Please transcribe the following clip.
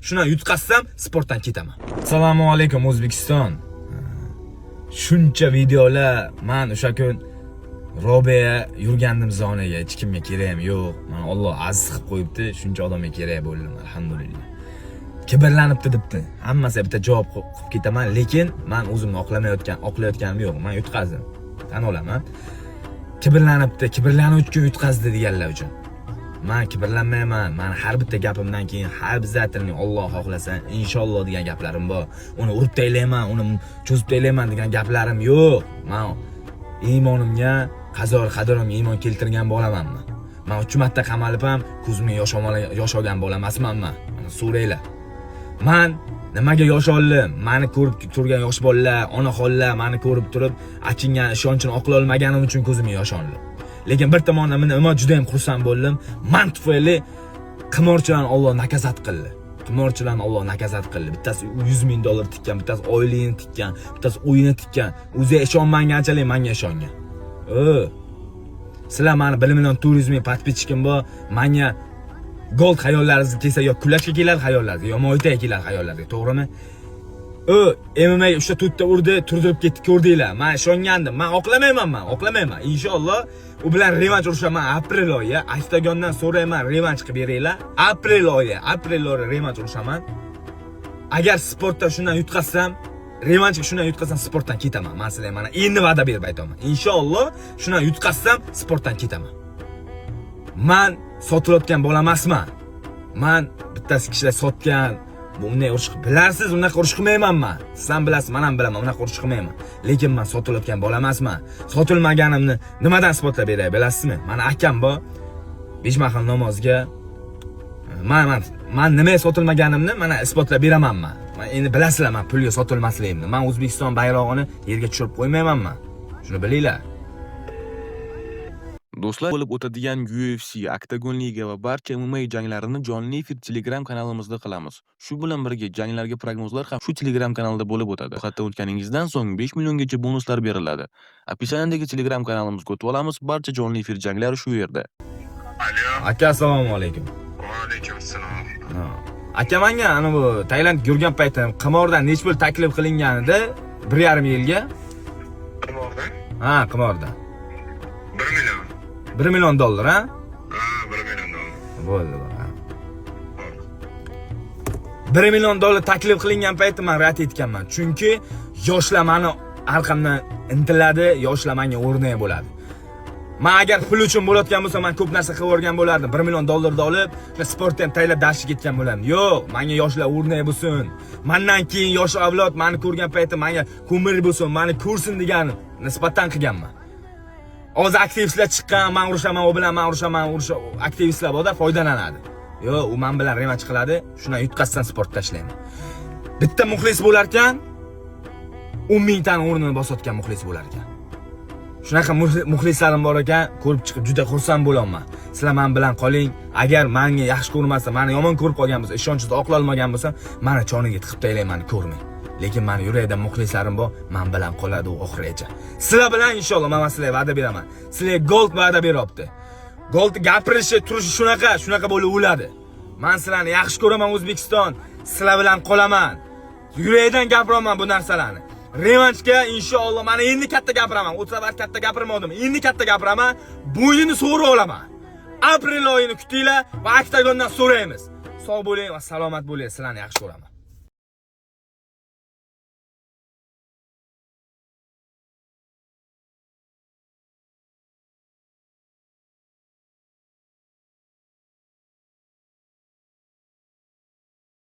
Shundan yutqazsam, sportdan ketaman. Assalomu alaykum, O'zbekiston. Shuncha videolar, man o'sha kun Robiya yurgandim zonaga, hech kimga keragim yo'q. Man Alloh aziz qilib qo'yibdi, shuncha odamga kerak bo'ldim, alhamdulillah. Kibrlanibdi debdi. Hammasiga bitta javob qilib ketaman, lekin man o'zimni oqlamayotgan, oqlayotganim yo'q. Man yutqazdim. Tan olaman. Kibrlanibdi, kibrlanuvchi yutqazdi deganlar uchun. Man kibrlanmayman. Man har bitta gapimdan keyin har обязательно Alloh xohlasa, inshaalloh degan gaplarim bor. Uni urib taylayman, uni cho'zib taylayman degan gaplarim yo'q. Man iymonimga, qazo qadarimga iymon keltirgan bolaman man. Man 3 marta qamalib ham ko'zimga yosh olgan bola emasman man. Mana so'ranglar. Man nimaga yosh oldim? Mani ko'rib turgan yosh bolalar, onaxonlar mani ko'rib turib achingan, ishonchini oqlolmaganim uchun ko'zimga yosh oldim. Lekin bir tomondan nima juda ham xursand bo'ldim. Man tufayli qimorchilarni Alloh наказать qildi. Qimorchilarni Alloh наказать qildi. Bittasi 100 ming dollar tikkan, bittasi oyligini tikkan, bittasi uyini tikkan. O'ziga ishonmaganchalik menga ishongan. Sizlar mani 1 million 400 ming подписчик im bor. Menga gold hayollaringizga kelsa, yo kulashga keladi hayollaringizga, yo moytaga keladi hayollaringizga, to'g'rimi? U MMA 3 ta 4 ta urdi, turdirib ketdi, ko'rdinglar. Men ishongandim. Men oqlamayman, men oqlamayman. Inshaalloh u bilan revansh urushaman aprel oyi. Oktagondan so'rayman, revansh qilib beringlar. Aprel oyi revansh urushaman. Agar sportda shundan yutqazsam, revanshga shundan yutqazsam, sportdan ketaman. Men sizlarga mana endi va'da berib aytaman. Inshaalloh shundan yutqazsam, sportdan ketaman. Man sotilayotgan bola emasman. Man bittasi kishilar sotgan, bu unday urush bilarsiz, unaqa urush qilmayman man. Siz ham bilasiz, men ham bilaman, unaqa urush qilmayman. Lekin man sotilayotgan bola emasman. Sotilmaganimni nimadan isbotlab beray, bilasizmi? Mani akam bor. 5 mahal namozga man nimaga sotilmaganimni mana isbotlab beraman man. Man endi bilasizlar, man pulga sotilmasligimni. Man O'zbekiston bayrog'ini yerga tushirib qo'ymayman man. Shuni bilinglar. Do'stlar, bo'lib o'tadigan UFC, Oktagon Liga va barcha MMA janglarini jonli efir Telegram kanalimizda qilamiz. Shu bilan birga janglarga prognozlar ham shu Telegram kanalida bo'lib o'tadi. Ro'yxatdan o'tganingizdan so'ng 5 milliongacha bonuslar beriladi. Описание dagi Telegram kanalimizga o'tib olamiz. Barcha jonli efir janglari shu yerda. Alo. Aka, assalomu alaykum. Va alaykum assalom. Ha. Aka, menga ana bu Tailand yurgan paytim qimordan necha pul taklif qilinganida 1,5 yilga? Qimordan? Ha, qimordan. 1 million. 1 million dollar, ha? Ha, 1 million dollar. Bo'ldi, ha. 1 million dollar taklif qilingan paytda man rad etganman. Chunki yoshlar mani arqamdan intiladi, yoshlar menga o'rnak bo'ladi. Man agar pul uchun bo'layotgan bo'lsa, man ko'p narsa qilib yuborgan bo'lardim. 1 million dollarni olib, o'sha sportda ham taylab darsga ketgan bo'lardim. Yo'q, menga yoshlar o'rnak bo'lsin. Mendan keyin yosh avlod meni ko'rgan paytda menga ko'mir bo'lsin, meni ko'rsin degan nisbatan qilganman. Hozir aktivistlar chiqqan, man urushaman u bilan, man urushaman, urusha aktivistlar borda foydalanadi. Yo'q, u men bilan revansh qiladi, shundan yutqazsam, sport tashlayman. Bitta muxlis bo'lar ekan, 10 mingtani o'rnini bosayotgan muxlis bo'lar ekan. Shunaqa muxlislarim bor ekan, ko'rib chiqib juda xursand bo'laman. Sizlar men bilan qoling. Agar menga yaxshi ko'rmasa, meni yomon ko'rib qolgan bo'lsa, ishonchni oqlolmagan bo'lsa, mani choniga tiqib taylayman, ko'rmang. Lekin mani yurakda muxlislarim bor, men bilan qoladi u oxirigacha. Sizlar bilan inshaalloh men sizlarga va'da beraman. Sizlarga Gold va'da beryapti. Gold gapirishi, turishi shunaqa, shunaqa bo'lib o'ladi. Men sizlarni yaxshi ko'raman, O'zbekiston. Sizlar bilan qolaman. Yurakdan gapiraman bu narsalarni. Revanshga inshaalloh mana endi katta gapiraman. O'tsa katta gapirmadim. Endi katta gapiraman. Bo'ynini so'rib olaman. Aprel oyini kutinglar va oktagondan so'raymiz. Sog' bo'ling va salomat bo'ling. Sizlarni yaxshi ko'raman.